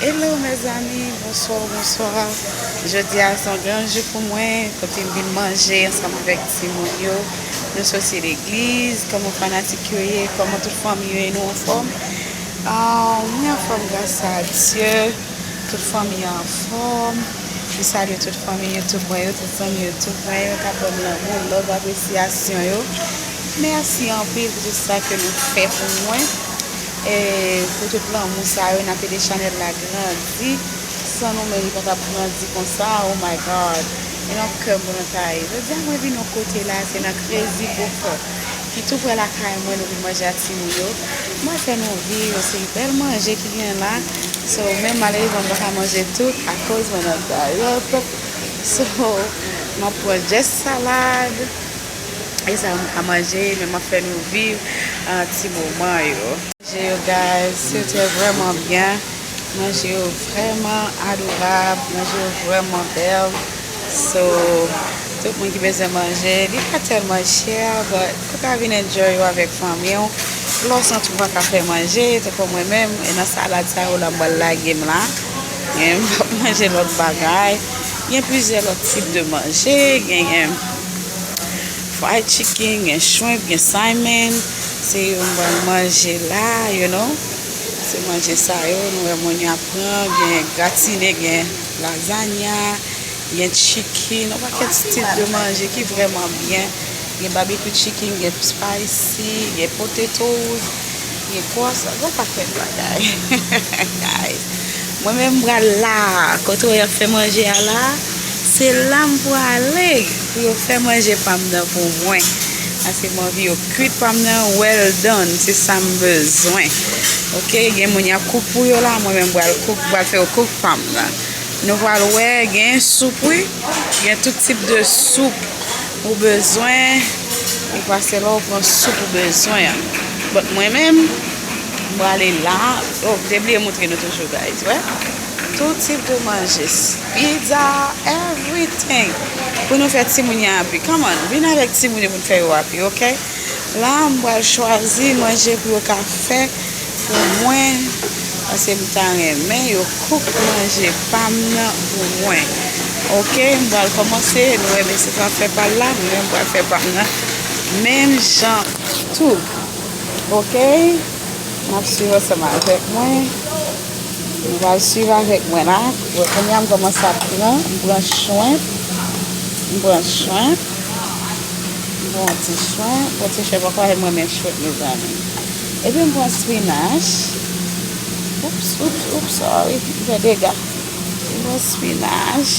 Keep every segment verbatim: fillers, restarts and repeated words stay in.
Hello mezanmi, bonswa, bonswa. Jodi a se yon gran jou pou mwen, kote m vin manje ansanm avèk timoun yo. Nou soti legliz, kòman fanatik yo ye, kòman tout fanmi yo ye, nou anfòm? Ah, mwen anfòm gras a Dye, tout fanmi yo anfòm. M salye tout fanmi YouTube mwen yo, tout zanmi YouTube mwen yo k ap ban m lanmou, love, apresyasyon yo. Mèsi anpil pou tout sa ke nou fè pou mwen. E pou tout lanmou sa yo, n ap ede chanèl la grandi. San nou menm, li pa t ap grandi konsa. Oh my God. E nan kè m pou nou ta ye. Jodi a, mwen vin yon kote la, se nan Crazy Bofò, ki tou prè lakay mwen, nou vin manje ak timoun yo. Mwen fè nou viv yon seri bèl manje ki gen la. So, men malerezman, m pa ka manje tout akoz mwen nan dayòt. So, m ap pran just salad. E sa m ka manje, men m ap fè nou viv, ah, ti moman yo. Manje yo, guys, se te vrèman byen. Manje yo vrèman adorab, manje yo vrèman bèl. So, tout moun ki bezwen manje, li pa tèlman chè, but ou ka vin enjoy yo avèk fanmi w. Lè w santi w pa ka fè manje, tankou mwen menm, e nan salad sa yo la m pral lage m la. Men m p ap manje lòt bagay. Gen plizyè lòt tip de manje, genyen fried chicken, gen shrimp, gen salmon. Se yo m pral manje la, you know. Se manje sa yo, nou wè moun yo ap pran, gen gratine, gen lasagna, gen chicken, yon pakèt tip de manje ki vrèman byen. Gen barbecue chicken, gen spicy, gen potatoes, gen croissant, gen yon pakèt bagay. Guys, mwen menm m pral la, kote yo ap fè manje a la, se la m prale pou yo fè manje pa m nan pou mwen. Paske m anvi yo kwit pa m nan well done, se sa m bezwen. Oke, gen moun y ap kouk pou yo la, mwen menm m pral kouk, m pral fè yo kouk pa m nan. Nou pral wè, gen soup wi, gen tout tip de soup ou bezwen, e pa sèlman ou pran soup ou bezwen an. But mwen menm, m prale la, oh, m te bliye montre nou toujou, guys, wè. Tout tip de manje, pizza, everything. Pou nou fè timoun yo happy. Come on, vin avèk timoun yo pou n fè yo happy, oke? La, m pral chwazi manje pou yo ka fè pou mwen, paske m ta renmen yo cook manje pa m nan pou mwen. Oke, m pral kòmanse, nou wè mesye sa fè pa l la, mwen menm m pral fè pa m nan menm jan tou. Oke, n ap swiv ansanm avèk mwen. Nou pral swiv avèk mwen la. Wè, kounye a m kòmanse ap pran, m pran shrimp, m pran shrimp, m pran yon ti shrimp, yon ti shrimp ankò, e mwen renmen shrimp, mezanmi. Epi m pran spinach. Oops, oops, oops, sorry, m fè dega. M pran spinach.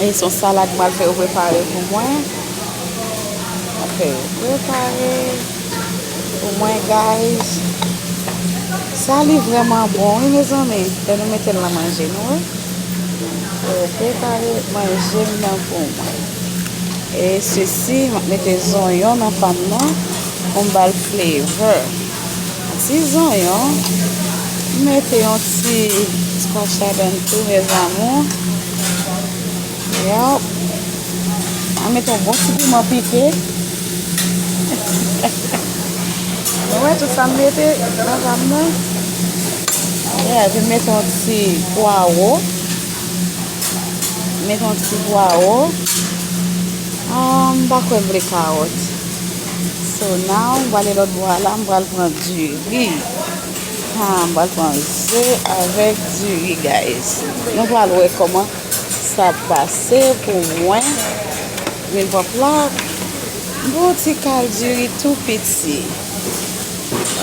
E se yon salad m pral fè yo prepare pou mwen. M ap fè yo prepare pou mwen, guys. Sa li vrèman bon, wi, mezanmi. Lè nou mete l nan manje nou, wi. Fè yo prepare manje m nan pou mwen. E sesi, m ap mete zonyon nan pa m nan pou m ba l flavor. Ti zonyon. M mete yon ti squash ladan tou, mes amours. Yep. Mwen mete yon bon ti piman pike. Nou wè tout sa m mete nan pa m nan. Yeah, epi m mete yon ti pwawo. M mete yon ti pwawo. Ah, m pa kwè m vle kawòt. So now, m prale lòt bò a la, m pral pran diri. Ha, m pral pran ze avèk diri, guys. Nou pral wè kòman sa ap pase pou mwen. Vin pran plat. M pran yon ti kal diri tou piti.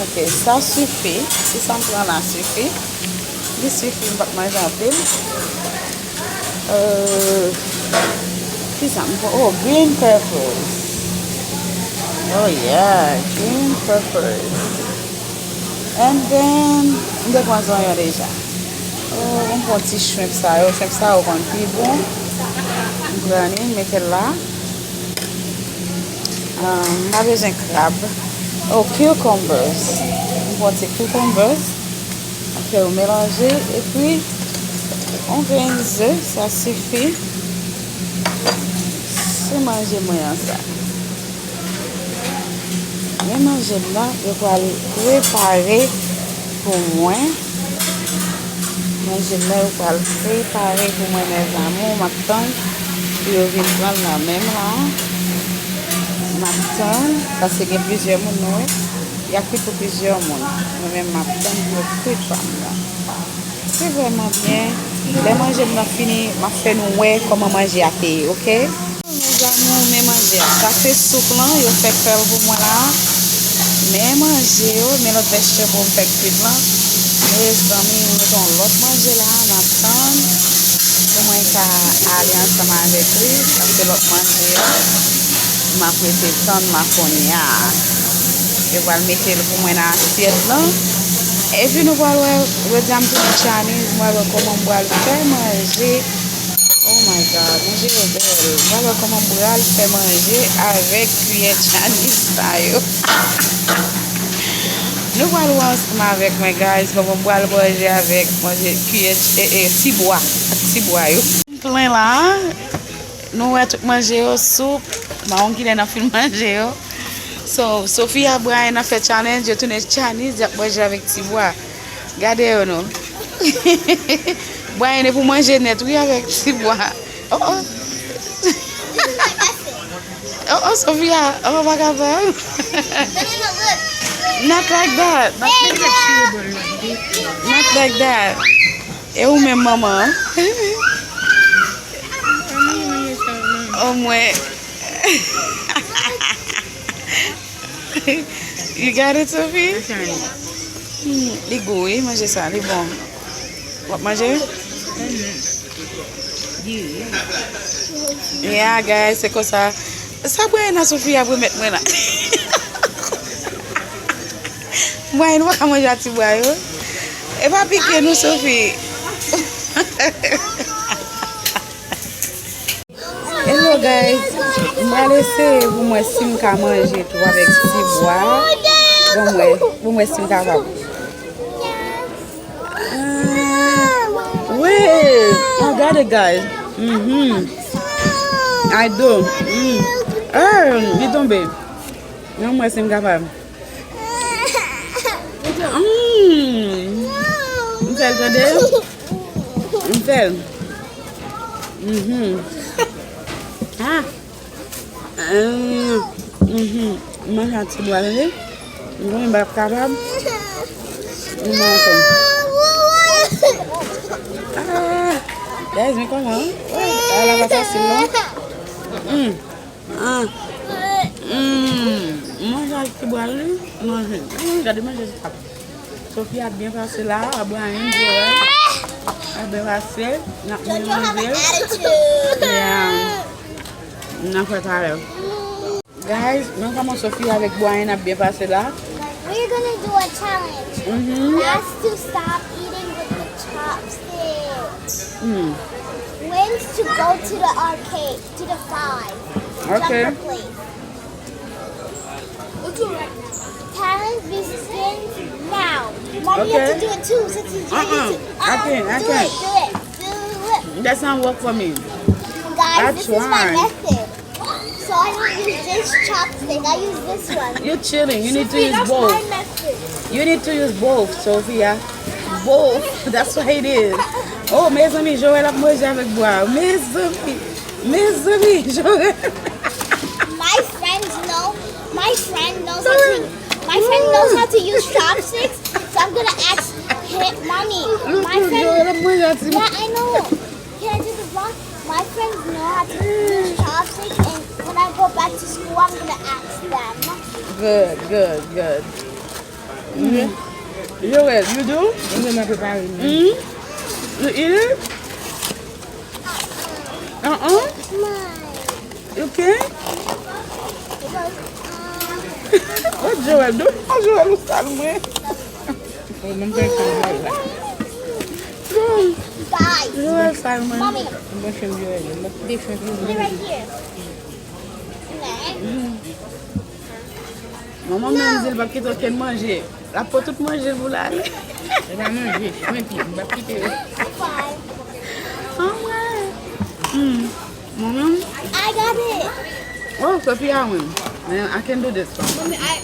Ok, sa sifi. Si sa m pran la sifi. Li sifi, m p ap manje anpil. Euh, kisa m pran? Oh, green peppers. Oh yeah, green peppers. And then, m te pran zonyon deja. Oh, m pran ti shrimp sa yo. Shrimp sa yo konn pi bon. M pran li, m mete l la. Ah, m pa bezwen krab. Oh, cucumbers. M pran ti cucumbers. Fè yo melanje. Epi, yon grenn ze, sa sifi. Se manje mwen an sa. Men manje m nan, yo pral prepare pou mwen. Manje lè yo pral prepare pou mwen, mes amours. M ap tann pou yo vin pran l nan men m la. M ap tann, paske gen plizyè moun, nou wè. Y ap kwit pou plizyè moun. Mwen menm, m ap tann pou yo kwit pa m nan. Se vrèman byen. Lè manje m nan fini, m ap fè nou wè kòman manje a te ye, oke? Mes amours, men manje a. Sa se soup lan, yo fèk fè l pou mwen la. Men manje yo, men lòt vegetable m fèk kwit lan. Mezanmi, m mete yon lòt manje la, m ap tann pou mwen ka ale ansanm avèk li. Sa se lòt manje a. M ap rete tann la kounye a. Yo pral mete l pou mwen nan asyèt lan. Epi nou pral wè, jodi a m tounen Chinese, m pral wè kòman m pral fè manje. Oh my God, manje yo bèl. M pral wè kòman m pral fè manje avèk kiyè Chinese sa yo. Nou pral wè ansanm avèk mwen, guys, kòman m pral manje avèk manje kiyè, e, e, ti bwa, ak ti bwa yo. M plen la, nou wè tout manje yo, soup, mawon kilè nan fin manje yo. So, Sophia, Brian nan fè challenge, yo tounen Chinese, y ap manje avèk ti bwa. Gade yo non. Brian e pou manje nèt, wi, avèk ti bwa. Oh, oh. Oh, oh, Sophia. Oh, pa kapab. Not like that. Not like that. E ou menm, manman? Omwen. You got it, Sophie? Hmm, li gou, wi, manje sa, li bon. W ap manje? Yeah, guys, se konsa. Sa Brian ak Sophie ap remèt mwen la. Brian, ou pa ka manje a ti bwa yo. E pa pike nou, Sophie. Hello guys, m pral eseye pou m wè si m ka manje tou avèk ti bwa. Bon, m wè, pou m wè si m kapab. Ah, wi, I got it guys. Mhm. I do. Mm. Ah, li tonbe. Bon, m wè si m kapab. Mm. M fè l tande. M fè l. Mhm. Ah. Ah. Mhm. M manje ak ti bwa, tande. M konnen m p ap kapab. M manje ansanm. Ah. Guys, men kòman? Ah, la pa fasil, non? Mm. Ah. Mm. Manje ak ti bwa, wi. Manje. Mm, gade manje sa. Sophia ap byen pase la, Abraham, Joël. Ap byen pase. N ap byen manje. Yeah. N ap fè talè. Guys, men kòman Sophia avèk Brian ap byen pase la. We're gonna do a challenge. Mhm. That's to stop eating with the chopsticks. Mm. Wins to go to the arcade, to the five. Okay. Chopper place. We'll do it right now. Challenge begins now. Mommy, you have to do it too, since he's doing it too. Uh-uh. I can't, I can't. Do it, do it, do it. That's not work for me. Guys, this is my method. So I don't use this chopstick. I use this one. You're cheating. You need to use both. You need to use both, Sophia. Both. That's what it is. Oh, mezanmi, Joël ap manje avèk bwa. Mezanmi. Mezanmi, Joël. My friend know. My friend knows how to. My friend knows how to use chopsticks. So I'm gonna ask him, mommy. My friend. Joël ap manje ak ti. Yeah, I know. Can I do the vlog? My friends know how to use chopsticks, and when I go back to school, I'm gonna ask them. Good, good, good. Mm. Joël, you do? Mwen menm mwen prepare. Mm. You eat it? Uh-uh. You can? Oh, Joël, do. Oh, Joël, ou sal mwen. Oh, mwen pa fè mal la. Guys. Joël sal mwen. Mommy. Mwen fè Joël, mwen te fè Joël. Put it right here. Manman menm di l p ap kite okenn manje. L ap pran tout manje l pou l ale. E pa manje, chwen pi, m p ap kite yo. Anmwey. Hmm. Mwen menm. I got it. Oh, Sophia win. Man, I can do this one. Mommy, I.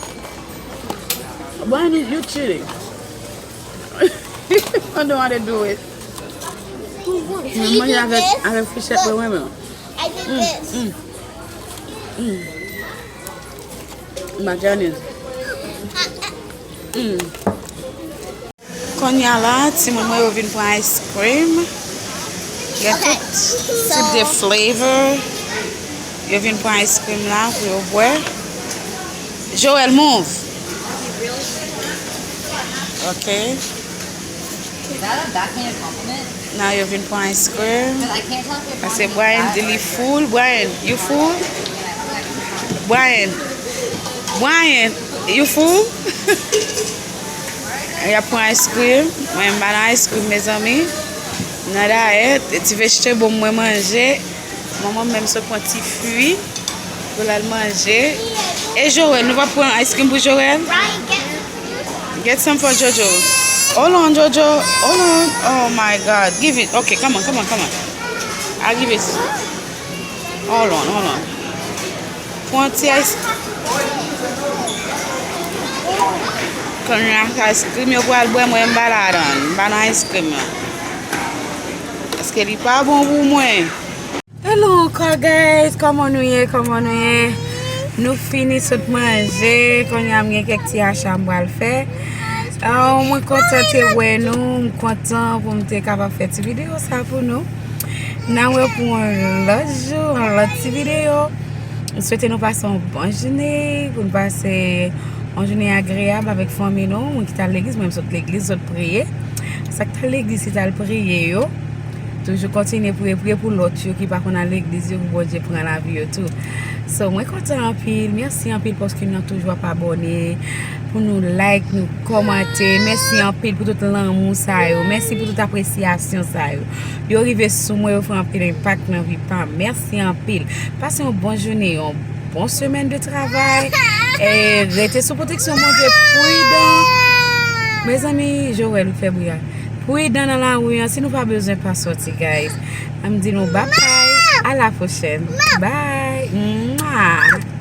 Why you, you cheating? I don't want to do it. Mwen manje avèk, avèk frichèt mwen renmen. Mm, mm, mm. Mayonnaise. Mm. Kounye a la, timoun mwen yo vin pran ice cream. Gen tout tip de flavor. Yo vin pran ice cream la pou yo bwè. Joel, move. Ok. Nan yo vin pran ice cream. Paske Brian di li full. Brian, you full? Brian. Brian, you full? Y ap pran ice cream. Mwen, m pa nan ice cream, mezanmi. Nan dayèt, ti vegetable mwen manje. Manman m menm sot pran ti fwi pou l al manje. E Joel, nou pa pran ice cream pou Joel? Get some for Jojo. Hold on, Jojo. Hold on. Oh my God. Give it. Okay, come on, come on, come on. I'll give it. Hold on, hold on. Pran ti ice. Kounye a ice cream yo pral bwè, mwen m pa ladan. M pa nan ice cream nan. Paske li pa bon pou mwen. Hello, car guys, kòman nou ye? Kòman nou ye? Nou fini sot manje, kounye a m gen kèk ti acha m pral fè. Ah, mwen kontan te wè nou, m kontan pou m te kapab fè ti videyo sa pou nou. N a wè pou yon lòt jou, yon lòt ti videyo. M swete nou pase yon bon jounen, pou n pase yon jounen agreyab avèk fanmi nou. Moun ki t al legliz, mwen m sot legliz, sot priye. Sa k t al legliz, ki t al priye yo. Toujou kontinye priye, priye pou lòt yo ki pa konn al legliz yo, pou Bondye pran lavi yo tou. So, mwen kontan anpil. Mèsi anpil paske nou toujou ap abòne, pou nou like, nou kòmante. Mèsi anpil pou tout lanmou sa yo. Mèsi pou tout apresyasyon sa yo. Yo rive sou mwen, yo fè anpil enpak nan vi pa m. Mèsi anpil. Pase yon bon jounen, yon bon semèn de travay. E rete sou pwoteksyon Bondye, pridan. Mezanmi, Joel, ou fè bri a. Pridan nan lari an, si nou pa bezwen pa sòti, guys. An m di nou babay, a la pwochèn. Bye. Mwah.